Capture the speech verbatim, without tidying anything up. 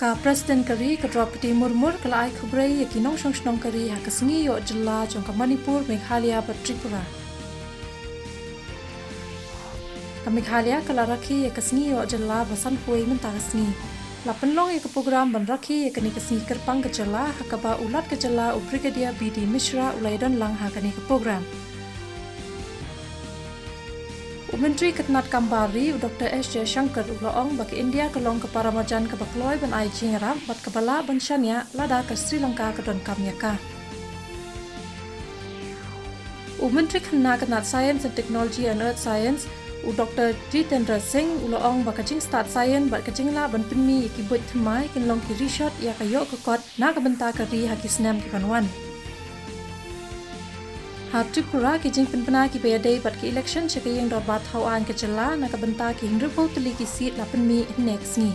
Ka President ka ri ka Droupadi Murmu ka la ai khublei ïa ki nongshong shnong ka ri ha ka sngi ïoh jylla jong ka Manipur, Meghalaya bad Tripura. Ka Meghalaya ka la rakhe ïa ka sngi ïoh jylla ba san kawei mynta ka sngi. La pynlong ïa ka program ban rakhe ïa kane ka sngi kyrpang ka jylla ha kaba u Lat ka jylla u Brigadier B D Mishra u la ïadon lang ha kane ka program. U Myntri ka tnat kam bar ri u Doctor S Jaishankar u la ong ba ka India ka long ka paramarjan kaba kloi ban ai jingïarap bad kaba lah ban shaniah lada ka Sri Lanka ka donkam ïa ka. U Myntri Khynnah ka tnat Science and Technology and Earth Science u Doctor Jitendra Singh u la ong ba ka jingstad science bad ka jinglah ban pynmih ïa ki buit thymmai kin long ki rishot ïa ka ïoh ka kot na ka bynta ka ri ha ki snem ki ban wan. Ha Tripura ki jingpynbna kiba ïadei bad ki election sha ka ïing dorbar thaw aiñ ka jylla na ka bynta ki hynriewphew tylli ki seat la pynmih hynne ka sngi.